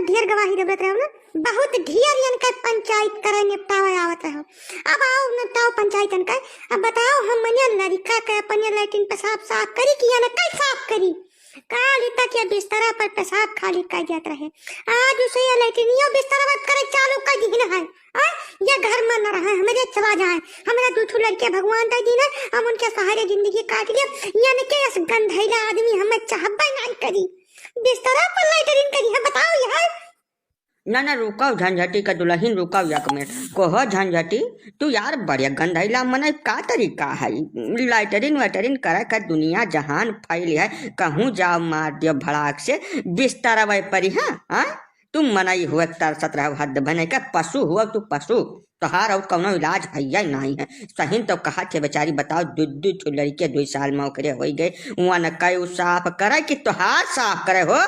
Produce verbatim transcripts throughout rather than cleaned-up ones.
ढेर गवाही देवत रहो ना, बहुत ढेर यनके पंचायत करे निपटावे आवत रहो। अब आओ निपटाओ पंचायत यनके। अब बताओ हम मनिया लड़िका के अपने लैट्रिन पेशाब साफ करी कि यनके साफ करी? काल तक ये बिस्तरा पर पेशाब खाली कर जात रहे, आज उसे ये लैट्रिनियो बिस्तरा पर करे चालू कर दिहिन है। आय, ये घर में न रहे, हमरे चला जाए। हमरे दू ठो लड़के भगवान दे दीन है, हम उनके सहारे जिंदगी काट लिए। यनके अस गंधैला आदमी हमें चाहबे नहीं करी। बिस्तरा पर लैट्रिन करी है, बताओ यार। ना, ना, रुकाओ झंझटी का दुलहिन, रुकाओ एक मिनट। कहो झंझटी, तू यार बढ़िया गंधैला मनई का तरीका है? लैट्रिन वैट्रिन करे का दुनिया जहान फैली है, कहूँ जाओ मार दियो भड़ाक से बिस्तरवे परी, हाँ, हाँ? तू मनई हुए तरसत रहो, हद भने का पशु हुआ तू पशु। तोहार और कौनो इलाज भैया ही नहीं है। सही तो कहा थे बेचारी, बताओ, दू दू ठो लड़के दो साल में ओकरे होई गए, वनके उ साफ करे कि तोहार साफ करे हो?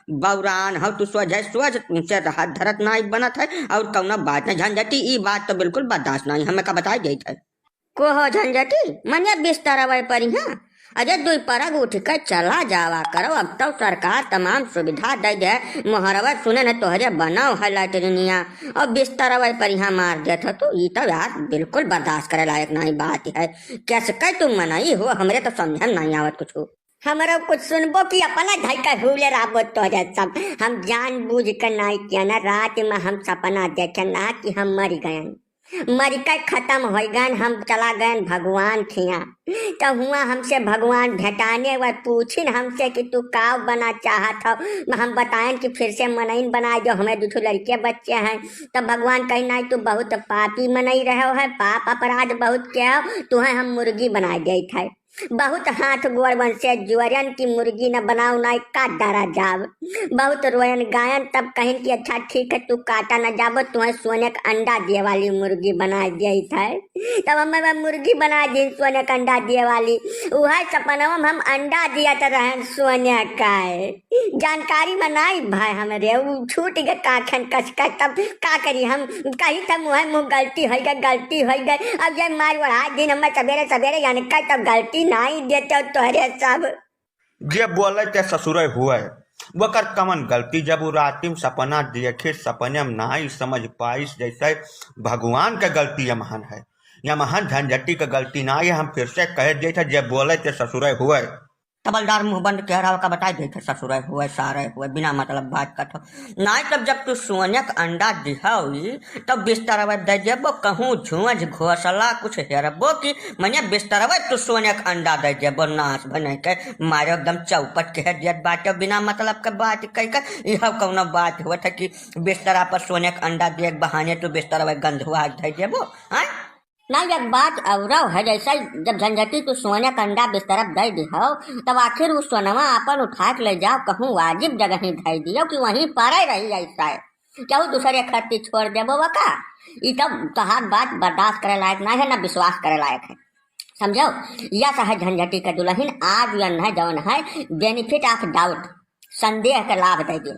बौरान हो तू, सोझे सोझ तुमसे रहत धरत नहीं बनत है और कौनो बात नहीं। झंझटी, ई बात तो बिल्कुल बर्दाश्त नहीं, हमें का बताई देत है। को हो झंझटी, मने बिस्तरवे परी, हाँ? अरे दुई परग उठ के चला जावा करो, अब तो सरकार तमाम सुविधा दे दे। मोहरवा सुने न तोहरे बनाओ है लैट्रिनिया, और बिस्तरवे पर यहाँ मार देत हो तू। ई तो यार बिल्कुल बर्दाश्त करे लायक नहीं बात है। कैसे कह तू मनई हो, हमरे तो समझ में नहीं आवत कुछ। हमरो कुछ सुनबो कि अपना धई का हुले राबो तोहरे सब। हम जान बूझ के नहीं किया ना, रात में हम सपना देखे ना कि हम मर गए। मरिके खतम होइ गएन, हम चला गएन भगवान खिया। त हुआं हमसे भगवान भेटाने व पूछिन हमसे कि तू का बना चाहत हो। हम बताएन कि फिर से मनइन बनाए दो, हमें दुठो लड़के बच्चे हैं। तब भगवान कही, "नाहीं, तू बहुत पापी मनई रहो है, पाप अपराध बहुत किया हो, तुहें हम मुर्गी बनाए देत है।" बहुत हाथ गोड़ वनसे जोरन की मुर्गी न बनाओ नाई का डरा जाव। बहुत रोयन गायन तब कहिन कि अच्छा ठीक है, तू काटा न जाबो, तुहें सोने के अंडा दिए वाली मुर्गी बना दिए है। तब हमें वह मुर्गी बना दी सोने के अंडा दिए वाली। उहे सपनवा में हम अंडा दियत रहन सोने का। जानकारी में नाई भाई हमरे, उ छूट गए काखन कस के, तब का करी हम, कही त मुँह मुँह गलती होइ गए, गलती होइ गए। अब ये मार ओढ़ा दिन हमें सबेरे सबेरे यानी का तब गलती नाई देते तोहरे सब। जे बोले ते ससुरे हुए, वकर कमन गलती, जब उ राती में सपना देखे, सपने में नाई समझ पाइस, जैसे भगवान के गलती यमहन है, यमहन झंझटी के गलती नाई है। हम फिर से कह देते, जे बोले ते ससुरे हुए। तबलदार मुँह बंद के हराव का बताई देखे, ससुरे हुए, सारे हुए, बिना मतलब बात कथो। नाई तब जब तू सोने के अंडा दिहवी, तब बिस्तरवे दे देबो, कहूँ झुंझ घोसला कुछ हेरबो कि मने बिस्तरवे तू सोने के अंडा दे देबो, नास बने के मारे एकदम चौपट के हेर दियत बाटे, बिना मतलब के बात कह के। इहो कौनो बात होत है कि बिस्तरा पर सोने के अंडा दिए के बहाने तू बिस्तरवे गंधवा दे देबो, हाँ? ना, एक बात औरो है, जैसे जब झंझटी तू सोने के अंडा बिस्तरप दे दिहो, तब आखिर उ सोनवा आपन उठा के ले जाओ, कहूँ वाजिब जगह ही धई दियो कि वहीं पड़े रही ऐसा है। केहू दूसरे खत्ती छोड़ देबो वका। ई तब तोहार बात बर्दाश्त करे लायक ना है, ना विश्वास करे लायक है। समझो, यह है झंझटी के दुलहिन, आज यन है जौन है benefit of doubt, संदेह के लाभ दे दियो।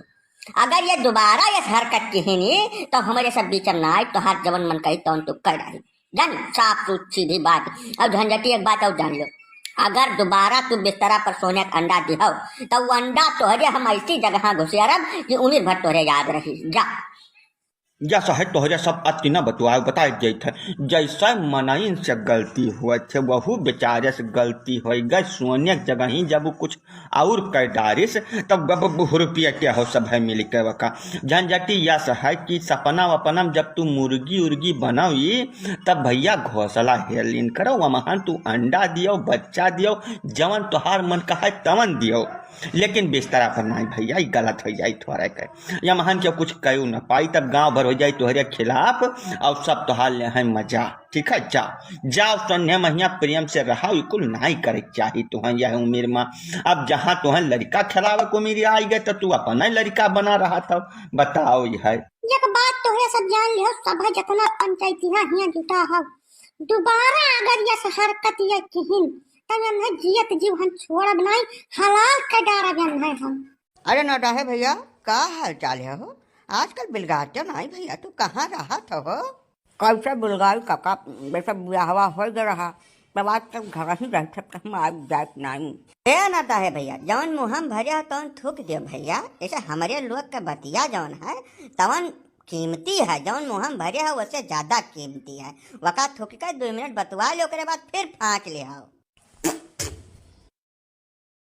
अगर ये दोबारा ये हरकत किहिनी, तो हमरे सब बीच में ना आई, तोहार जवन मन कही तौन तू कर डाली। जान, साफ सूत सीधी बात। और झंझटी एक बात और जान लो, अगर दोबारा तू बिस्तरा पर सोने का अंडा दिहो, तो वो अंडा तोहरे हम ऐसी जगह घुसेरब कि उम्र भर तोहरे याद रही। जा। जस है तोहरे सब अति न बतुआए, बताए जाइत है। जैसे मनइन से गलती होत है, वहू बेचारे से गलती होइ गए। सोने के जगह ही जब कुछ और कर डारिस, तब गब रुपया के हो सब है मिल के वका। झंझटी यस है कि सपना वपना में जब तू मुर्गी उर्गी बनावी, तब भैया घोसला हेर लीन करो, वमहन तू अंडा दियो, बच्चा दियो, जवन तोहार मन कहे तवन दियो। लेकिन बिस्तरा पर नाई भैया, ई गलत होइ जाई तोहरे के। यमहन के कुछ कयू न पाई, तब गांव भर होइ जाई तोहरे खिलाफ, और सब तोहार ले हैं मजा। ठीक है, जाओ, जाओ, सन्ने महिया प्रेम से रहा, ई कुल नाई करे के चाही तुहन यह उम्र में। अब जहाँ तुहन लड़का खेलावे के उम्र आई गए, तो तू अपना लड़का बना रहा था, बताओ यह। एक बात तोहरे सब जान लिहो, सब है जितना पंचायती हियाँ जुटा हो, दोबारा अगर यस हरकत ये किहिन, तब यन्हे जियत जीव हम छोड़ब नाई, हलाल के डारब यन्हे हम। अरे नौडाहे भैया, का हाल चाल है हो? आजकल बिलगाते नाई भैया, तू कहाँ रहत हो? कैसे बिलगाई काका, वैसे बियाहवा हो गया रहा, तब आज तक घर ही रह सकते हम, आज जात नहीं। ए नरदहे भैया, जवन मुँह में भरे हो तवन थूक दियो भैया। ऐसे हमरे लोग के बतिया जवन है तवन कीमती है, जवन मुँह में भरे हो उससे ज्यादा कीमती है। वका थूक के दो मिनट बतवा ले, ओकरे बाद फिर फाँक ले आओ।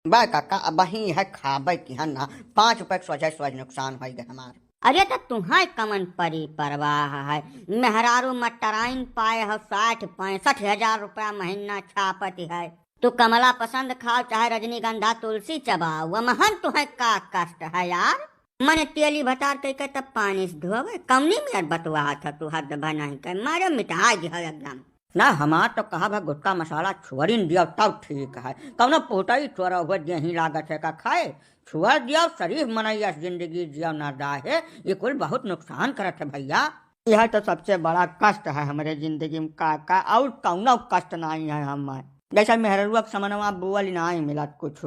बा काका, अबहीं है खाबे की है ना, पाँच रुपए के सोझे सोझ नुकसान होइ गए हमार। अरे त तुहैं कवन परी परवाह है, मेहरारू मटराइन पाए हो, साठ पैंसठ हजार रुपया महीना छापत है। तू कमला पसंद खाओ चाहे रजनीगंधा तुलसी चबाओ, वमहन तुहैं का कष्ट है यार। मने तेली भतार कई के तब पानी से धोवे, कौनी मेर बतुआ था तू, हद भा नहीं के मारे मिटा गई हो एकदम। ना, हमार तो कहा भा गुटखा मसाला छोड़िन दियो तब ठीक है। कौनो पोटई चोरा हुआ देही लागत है का खाए, छोड़ दियो, शरीफ मनई अस जिंदगी जियो नरदहे, ये कुल बहुत नुकसान करत है भैया। यह तो सबसे बड़ा कष्ट है हमरे जिंदगी में काका, और कौनो कष्ट नहीं है हमें। जैसे मेहररुआ के समनवा बोल नाई मिलत कुछ,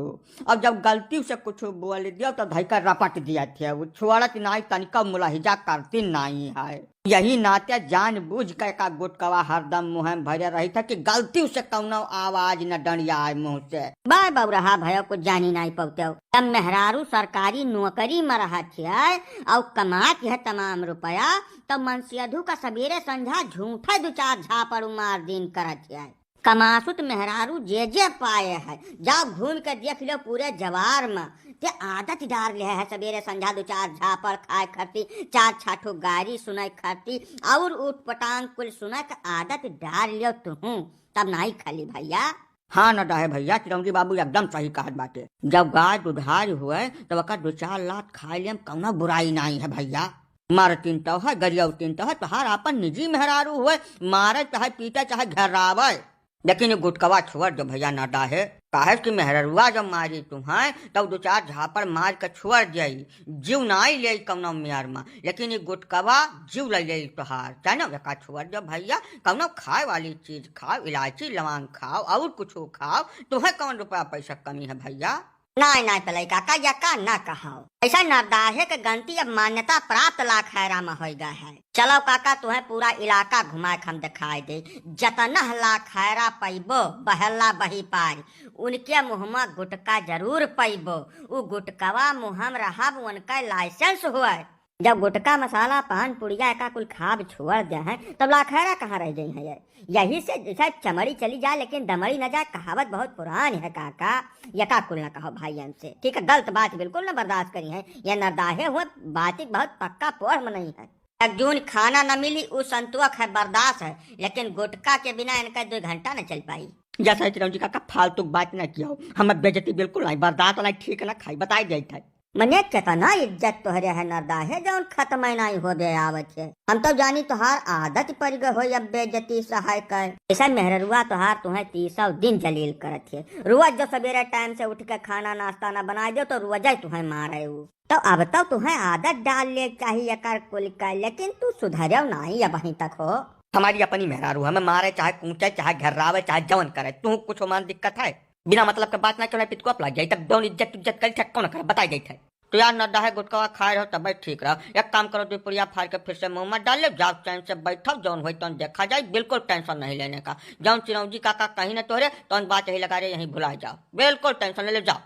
अब जब गलती से कुछ बोल दियो तो धई का रपट दिया थे, वो छोड़त नाई, तनिका मुलाहिजा करती नाई है। यही नाते जान बूझ के का गुटकवा हरदम मुँह में भरे रही था कि गलती से कौनो आवाज न डंडियाए मुँह से। बाय बौरहा भयो, कुछ जानी नाई पौते हो। तब मेहरारू सरकारी नौकरी में रहत है और कमात है तमाम रुपया, तब मनसेधू का सबेरे संझा झूठे दो चार झापड़ मार दिन करत है। कमासुत मेहरारू जे जे पाए है, जाओ घूम के देख लो पूरे जवार में। ते आदत डार ले है सबेरे संझा दो चार झापड़ खाए खरती, चार छाठो गारी सुनाई खरती, और उठ पटांग कुल सुनाई के आदत डार लियो तुहूँ, तब नाई खाली भैया। हाँ नरदहे भैया, चिरौंजी बाबू एकदम सही कहत बाटे। जब गाय दुधारी हुए तब ओकर दो चार लात खाए लेम, कौनो बुराई नाई है भैया। मारतीन तो है, गरियौतीन तो है, तोहार आपन निजी मेहरारू हुए, मारे चाहे पीटे चाहे घेरावे, लेकिन ये गुटकवा छोड़ दो भैया नरदहे। काहे कि मेहररुआ जब मारी तुहैं तब दो चार झापड़ मार के छोड़ जाई, जीव नाई ले कौनो मेर में, लेकिन ये गुटकवा जीव ले ले तोहार। चाहे ना एका छोड़ दो भैया, कौनो खाए वाली चीज खाओ, इलायची लवांग खाओ और कुछ खाओ, तुहैं कौन रुपया पैसा कमी है भैया? नाय, नाय, पलई काका, यका ना कहाओ। ऐसा नरदहे के गनती अब मान्यता प्राप्त लाखैरा में होइ गए है। चलो काका, तुहैं पूरा इलाका घुमाए के हम दिखाई दे। जतना लाखैरा पैबो, बहला बही पार, उनके मुँह में गुटका जरूर पैबो। उ गुटकवा मुँह में रहब, उनका लाइसेंस हुए। जब गुटका, मसाला, पान, पुड़िया एका कुल खाब छोड़ दे हैं, तब लाखैरा कहाँ रह जाई हैं ये? यही से जैसे चमड़ी चली जाए लेकिन दमड़ी न जाए, कहावत बहुत पुरान है काका, यका कुल न कहो भाई हमसे, ठीक है? गलत बात बिल्कुल न बर्दाश्त करी है, ये नरदहे हुए बात बहुत पक्का पोढ़ में नहीं है। एक जून खाना न मिली उ संतोष है, बर्दाश्त है, लेकिन गुटका के बिना इनका दो घंटा न चल पाई। जैसा चिरौंजी काका फालतू बात न किया हो, हम बेइज्जती बिल्कुल नहीं बर्दाश्त नहीं, ठीक न खाई, बताई जाइत है। मने केतना इज्जत तोहरे है नरदहे, जौन खत्म नाई होबे आवत है। हम तो जानी तोहार आदत पड़ गए होई अब बेइज्जती सहाय कर। ऐसा मेहररुआ तोहार तुहैं तीसौ दिन जलील करत है। रोज जो सबेरे टाइम से उठ के खाना नाश्ता ना बनाए दो तो रोज ही तुहैं मारे उ। तो अब तो तुहैं आदत डाल ले चाहिए कर कुल कर, लेकिन तू सुधरेव नाई अबहीं तक हो। हमारी अपनी मेहरारू हमें मारे चाहे कूचे चाहे घेरावे चाहे जवन करे, तू कुछ मान दिक्कत है? बिना मतलब के बात ना क्यों ना पितकुआ लग जाई, तब जौन इज्जत उज्जत करी ठक्को ना कर, बताई जाई थे। तो यार नरदहे गुटकवा खाए रहो तब ठीक रहो। एक काम करो, दो पुड़िया फाड़ के फिर से मुँह मत डाल ले, जाओ चैन से बैठो, जौन होई तौन देखा जाए, बिल्कुल टेंशन नहीं लेने का। जौन चिरौंजी काका कहीं ना तोहरे, तौन बात यही लगा रहे, यहीं भुला जाओ, बिल्कुल टेंशन ले ले जाओ।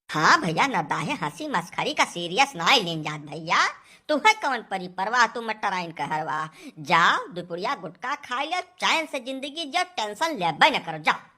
हाँ भैया, नरदहे हंसी मस्खरी का सीरियस ना लेन जात भैया। तुम्हें कौन परी परवाह, तुम मटराइन कहरवा। जाओ दो पुड़िया गुटका खाए ले, चैन से जिंदगी जियो, टेंशन लेबे न करो, जाओ।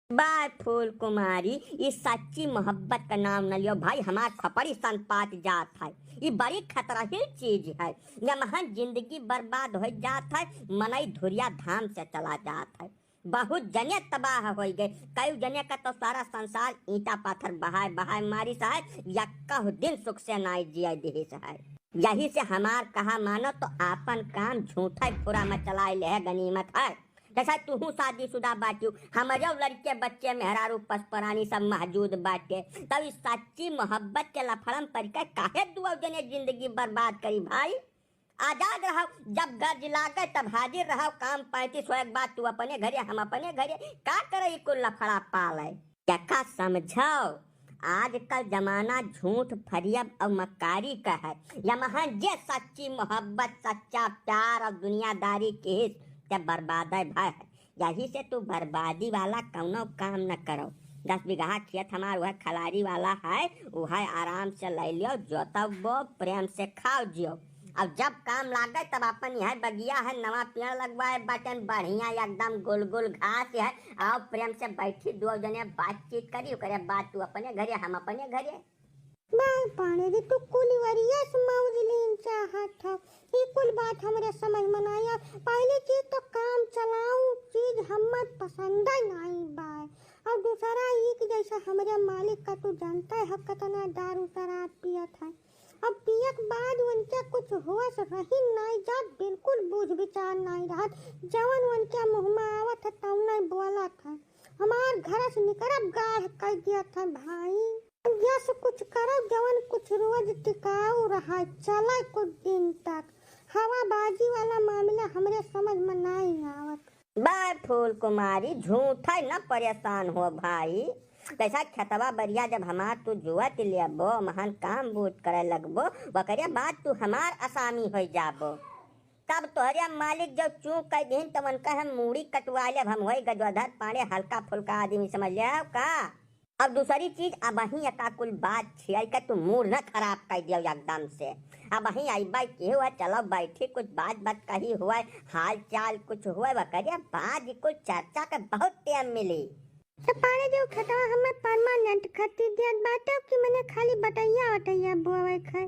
बाय फूल कुमारी, ई सच्ची मोहब्बत का नाम न लियो भाई, हमार खपड़ी सन पात जात है। ई बड़ी खतरहीन चीज है। यमहन जिंदगी बर्बाद हो जात है, मनई धुरिया धाम से चला जात है। बहुत जने तबाह हो गए, कई जने का तो सारा संसार ईंटा पाथर बहाए बहाए मारिस है, यक्का दिन सुख से नाई जिए दिहिस है। यही से हमार कहा मानो तो आपन काम झूठा फुरा में चलाए ले है, गनीमत है। जैसा तुहू शादीशुदा बाटियो, हमरे लड़के बच्चे मेहरारू पसपरानी सब मौजूद बाटे, तब इस सच्ची मोहब्बत के लफड़म पड़ के काहे दुआ जने जिंदगी बर्बाद करी भाई? आजाद रहो, जब गरज लागे तब हाजिर रहो, काम पैंतीस होए के बाद तू अपने घरे हम अपने घरे, का करे ई कुल लफड़ा पाले? यका समझो, आजकल जमाना झूठ, फरेब और मक्कारी का है। यमहन जे सच्ची मोहब्बत, सच्चा प्यार और दुनियादारी किहिस, ते बर्बादे भय है। यही से तू बर्बादी वाला कौनो काम न करो। दस बीघा खेत हमार वह खलारी वाला है, वह आराम से ले लियो, जोतबो, प्रेम से खाओ जियो। अब जब काम लागे तब अपन यह बगिया है, नवा पेड़ लगवाए बाटेन, बढ़िया एकदम गुल गुल घास है। आओ प्रेम से बैठी, दो जने बातचीत करी, ओकरे बाद तू अपने घरे, हम अपने घरे। बाल पाड़े जी, तू कुल वरियस मौज लीन चाहत हो। ई कुल बात हमरे समझ में ना आया। पहली चीज तो काम चलाऊ चीज हमें पसंद ही नहीं बाय। और दूसरा ई कि जैसे हमरे मालिक का तू जानता है कितना दारू शराब पियत है। अब पियक बाद उनके कुछ होश रही नहीं जात, बिल्कुल बूझ विचार नहीं रहत। जवन उनके मुँह में आवत है तौने बोलत है। हमार घर से निकरब गाढ़ कर दियत है भाई। यस कुछ करब जवन कुछ रोज टिकाऊ रहा, चले कुछ दिन तक। हवाबाजी वाला मामला हमरे समझ में नहीं आवत। बाय फूल कुमारी, झूठा न परेशान हो भाई। कैसा खेतवा बरिया जब हमार तू जुवत लेबो, महन काम बूत करे लगबो, वकरे बाद तू हमार असामी हो जाबो। तब तोहरे मालिक जब चूं कह दिन तो उनका हम मूड़ी कटवा लेब, हम होई गजोधर पाड़े हल्का फुल्का आदमी समझ ले का? अब दूसरी चीज, अबहीं एका कुल बात छियाई के तू मूड न खराब कर दियो एकदम से। अबहीं अइबा केहू है, चलो बैठी, कुछ बात बात कही हुआ, हाल चाल कुछ हुआ, वकरे बाद ई कुल चर्चा के बहुत टाइम मिली। तो पाड़े जो खेतवा हमें परमानेंट खती दियत बाटे कि मने खाली बटैया वटैया बोवे के है।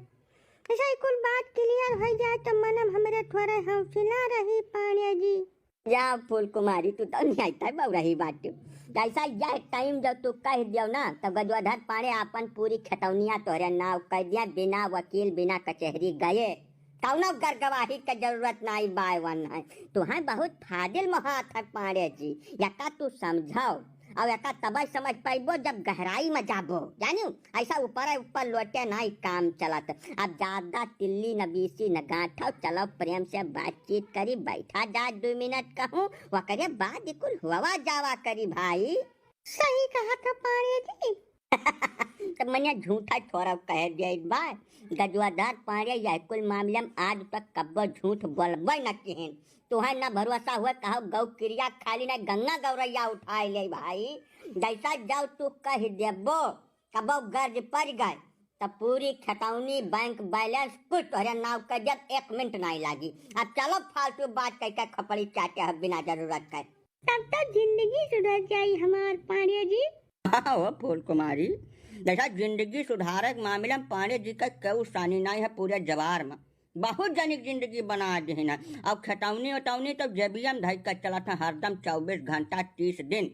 ऐसा ही कुल बात क्लियर हो जाए तो मनम हमरे थोड़े हौसला रही पाड़े जी। या फूल कुमारी, तू तो नहीं आता बउरही बाटे। जैसा यह टाइम जब तू कह दियो ना, तब गजोधर पाड़े आपन पूरी खेतौनिया तोहरे नाव कर दिया, बिना वकील, बिना कचहरी गए। कौनो गरगवाही के जरूरत नाई बाय वन है। तू है बहुत फाजिल मोहात है पाड़े जी, यका तू समझाओ। और एका तबै समझ पाइबो जब गहराई में जाबो, जानियो, ऐसा ऊपर ऊपर लोटे नाई काम चलत। अब ज्यादा तिल्ली न बीसी न गांठो, चलो प्रेम से बातचीत करी, बैठा जा दो मिनट कहूँ, वकरे बाद ई कुल हुआ जावा करी भाई। सही कहा था पाड़े जी। तो मने झूठा थोड़ा कह दिया इस बार। गजवादार पाड़े यह कुल मामले में आज तक कब्बो झूठ बोलबे न किहन। तुहे न भरोसा हुए कहो गौ क्रिया खाली न गंगा गौरैया उठाए ले भाई। जैसा जाओ तू कह देबो, कबो गर्ज पड़ गए, तब पूरी खतौनी, बैंक बैलेंस कुल तोहरे नाव कर देब, एक मिनट नहीं लागी। अब चलो फालतू बात कह के खपड़ी चाटे हो बिना जरूरत के। तब तो जिंदगी सुधर जाई हमार पाड़े जी। हाँ हो फूल कुमारी, जैसा जिंदगी सुधारे के मामले में पाड़े जी का केहू सानी नहीं है पूरे जवार में। बहुत जनिक जिंदगी बना दिहिन है। अब खतौनी उतौनी तो जेबिया में धई के चलत है हरदम चौबीस घंटा तीस दिन।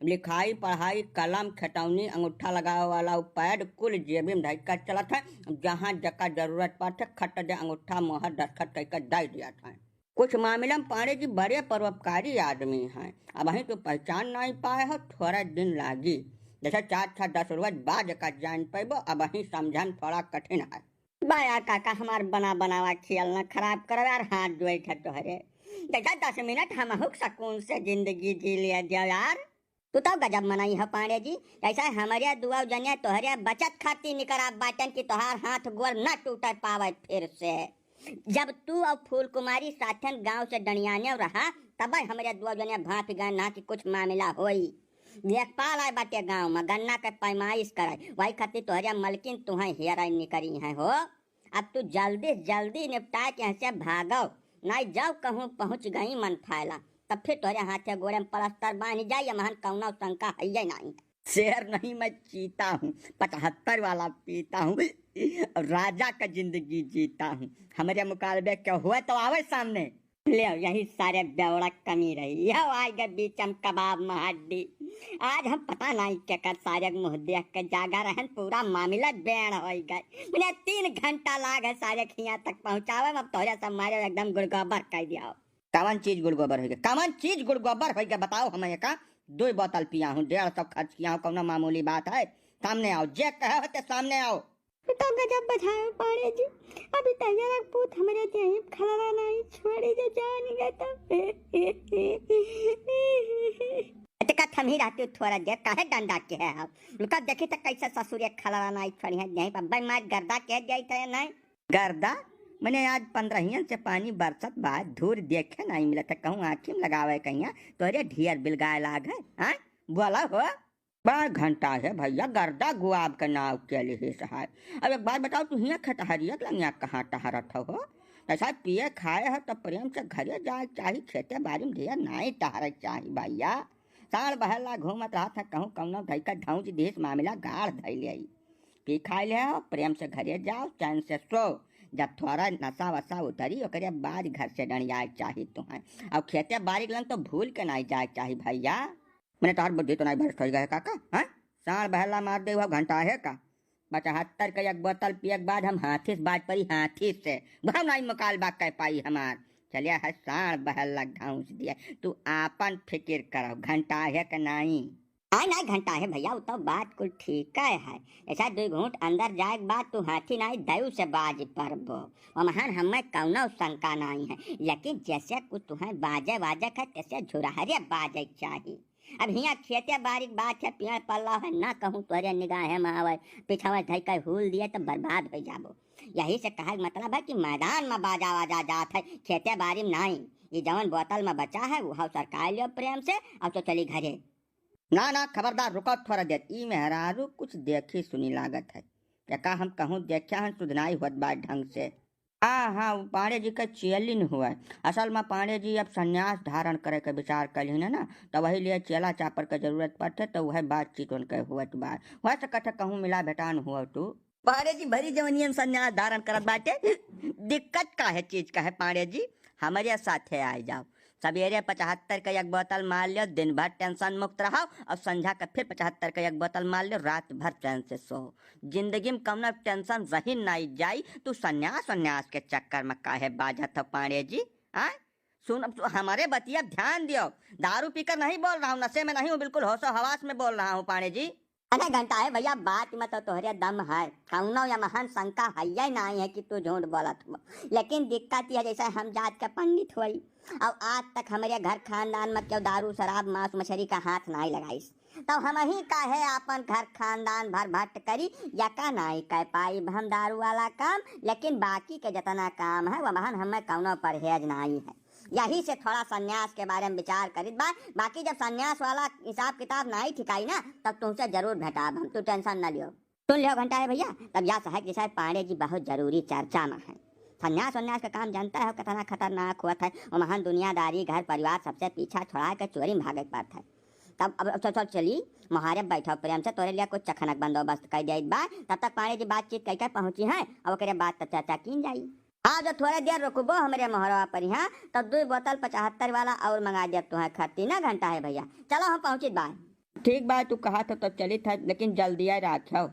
लिखाई पढ़ाई, कलम, खतौनी, अंगूठा लगावे वाला उ पैड कुल जेबी में धई के चलत है। जहाँ जका जरूरत पड़त है, खट दे अंगूठा मोहर दस्तखत कह के दे दिया था। कुछ मामला में पाड़े जी बड़े परोपकारी आदमी हैं। अबहीं तू पहचान नहीं पाए हो, थोड़ा दिन लागी। जैसे चार छः दस रोज बाद का जान पैबो, अबहीं समझन थोड़ा कठिन है। बाया काका, हमार बना बनावा खियाल ना खराब करो यार, हाथ जोड़ के तोहरे। जैसा दस मिनट हमहू सुकून से जिंदगी जी लिया दिया यार। तू तो गजब मनई हो पाड़े जी, जैसा हमरे दुआ जने तोहरे बचत खातिर निकराब बाटन कि तोहार हाथ गोड़ ना टूटे पावे फिर से। जब तू और फूल कुमारी साथन गांव से डणियाने रहा, तब हमरे दुआ जने भांप गए ना कि कुछ मामला होई। लेखपाल आए बाटे गांव में, गन्ना के पैमाइश कराई, वही खातिर तोहरे मलकिन तुहें हेराई निकरी हैं हो। अब तू जल्दी से जल्दी निपटा के यहाँ से भागो, नहीं जाओ कहूँ पहुँच गई मन फायला, तब फिर तोहरे हाथे गोड़े में प्लास्टर बांध जाई, महन कौनो शंका है ये नहीं। शेर नहीं, मैं चीता हूँ, पचहत्तर वाला पीता हूँ, और राजा का जिंदगी जीता हूँ। हमरे मुकाबले के हुए तो आवे सामने। ले, यही सारे बेवड़ा कमी रही। यह आए गए बीच हम कबाब में हड्डी। आज हम पता नहीं केकर सारे मुँह देख के जागा रहन, पूरा मामला बैंड हो गए। मने तीन घंटा लाग है सारे खिया तक पहुँचावे में, अब तोहरे सब मारे एकदम गुड़गोबर कर दिया। कवन चीज गुड़गोबर होइगा? कवन चीज गुड़गोबर होइगा? बताओ हमें का। दो बोतल पिया हूँ, डेढ़ सौ खर्च किया हूँ, कौनो मामूली बात है? सामने आओ, जे कहे हो ते सामने आओ। तो गजब बजायो पाड़े जी, अभी तैयार पूत हमरे देही खलरा नहीं छोड़ी जे जान गए तो। अच्छा का थमी रहती हो थोड़ा देर, काहे डंडा के है हम? उनका देखी तो कैसे ससुरे खलरा नहीं छोड़ी है, यहीं पर भाई मार गर्दा के जाई थे नहीं। गर्दा? मने आज पन्द्रहियन से पानी बरसत बा, धूर देखे नाहीं मिलत है, कहूँ आँखी में लगावे कहिया, तोहरे ढियर बिलगाए लाग है, हाँ? बोला हो। बा घंटा है भइया, गर्दा गुआब के नाव के लिहिस है। अब एक बात बताओ, तू हियाँ खतहरिया के लंगिया कहाँ टहरत हो? ऐसा पिए खाए हो तो प्रेम से घरे जाए चाही, खेते बारी में ढेर नाहीं टहरे चाही भइया। साँड़ बहेला घूमत रहत है, कहूँ कौनो धइका धौंच दिहिस, मामिला गाढ़ धइले आई। पी खाए ले हो, प्रेम से घरे जाओ, चैन से सो। जब थोड़ा नशा वशा उतरी, ओकरे बाद घर से डंडियाए चाही तुहैं। और खेते बारी के लन तो भूल के नाहीं जाए चाही भइया। मने तोहार बुद्धि तो नाहीं भ्रष्ट होइ गए काका, हाँ? साँड़ बहेला मार दे हो घंटा है का? पचहत्तर के एक बोतल पिए के बाद हम हाथी से बाज पड़ी, हाथी से। भाव नाहीं मुकालबा कर पाई हमार। चलिया है साँड़ बहेला धौंस दिया, तू आपन फिकिर करो, घंटा है के नाहीं। हाँ, नाहीं घंटा है भइया, उ तो बात कुल ठीक है। ऐसा दुई घूँट अंदर जाए के बाद तू हाथी नाहीं दयू से बाज परबो, ओमहन हमें कौनो शंका नाहीं है। लेकिन जैसे कुछ तुहैं बाजे वाजे के, तैसे झुरहरे बाजे के चाही। अब हियाँ खेते बारी के बात है, पेड़ पल्ला है, ना कहूँ तोहरे निगाहे में आवे, पिछावे धइ के हूल दिए तो बर्बाद होइ जाबो। यही से कहे के मतलब है कि मैदान में बाजा वाजा जात है, खेते बारी में नाहीं। ये जवन बोतल में बचा है, वो सरकाए लियो प्रेम से, और तो चली घरे। ना, ना, खबरदार, रुको थोड़ा देर। ई मेहरारू कुछ देखी सुनी लागत है। एका हम कहूँ देख्या हन, सुधनाई होत बा ढंग से। हाँ, हाँ, उ पांड़े जी के चेलिन हुए। असल में पांड़े जी अब संन्यास धारण करे के विचार कइलिन है ना, तो वही लिए चेला चापर के जरूरत पड़ते, तो वह बातचीत उनके हुअत बा। हो सकत है कहूँ मिला भेटान हुआ तू। पांड़े जी भरी जवनिया में संन्यास धारण करत बाटे। दिक्कत का है चीज का है पांड़े जी? हमरे साथे आए जाओ। सबेरे पचहत्तर के एक बोतल मार लियो, दिन भर टेंशन मुक्त रहो, और संझा के फिर पचहत्तर के एक बोतल मार लियो, रात भर चैन से सो। जिंदगी में कौनो टेंशन रही नाहीं जाई, तू संन्यास वन्यास के चक्कर में काहे बाझत हो पांड़े जी? आय? सुन, अब तू हमरे बतिया ध्यान दियो, दारू पीकर नहीं बोल रहा हूँ, नशे में नहीं हूँ, बिल्कुल होशो हवास में बोल रहा हूँ पांड़े जी। अरे घंटा है भइया, बात में तो तोहरे दम है, कौनो यमहन शंका हइये नाहीं है कि तू झूठ बोलत हो। लेकिन दिक्कत यह जैसे हम जात के पंडित होई, और आज तक हमरे घर खानदान में केहू दारू शराब मांस मछरी का हाथ नाहीं लगाइस, तो हमहीं काहे आपन घर खानदान भर भट्ट करी, यका नाहीं कह पाइब हम दारू वाला काम। लेकिन बाकी के जितना काम है वमहन हमें कौनो परहेज नाहीं है। यही से थोड़ा संन्यास के बारे में विचार करित बा, बाकी जब संन्यास वाला हिसाब किताब नाहीं ठिकाई ना, तब तुमसे जरूर भेटाब हम, तू टेंशन न लियो। सुन लियो घंटा है भइया, तब या सहज विषय पांड़े जी बहुत जरूरी चर्चा में है। संन्यास वन्यास का काम जानता है, कितना खतरनाक होत है। वमहन दुनियादारी, घर परिवार सबसे पीछा छोड़ा के चोरी में भागे के पड़त है। तब अब, अब चल, चल चली, मोहारे बैठो प्रेम से, तोरे लिए कुछ चखनक बंदोबस्त कर दिया बा। तब तक पांड़े जी बातचीत कइके पहुँची हैं, अब ओकरे बाद तब चर्चा कीन जाई। हाँ, जो थोड़े देर रुकबो हमरे मोहरवा पर यहाँ, तब दुई बोतल पचहत्तर वाला और मंगा देब तुहैं खट्टी ना घंटा है भइया। चलो हम पहुँचित बा। ठीक बा, तू कहा था तब चलित है, लेकिन जल्दी आए राख्यो।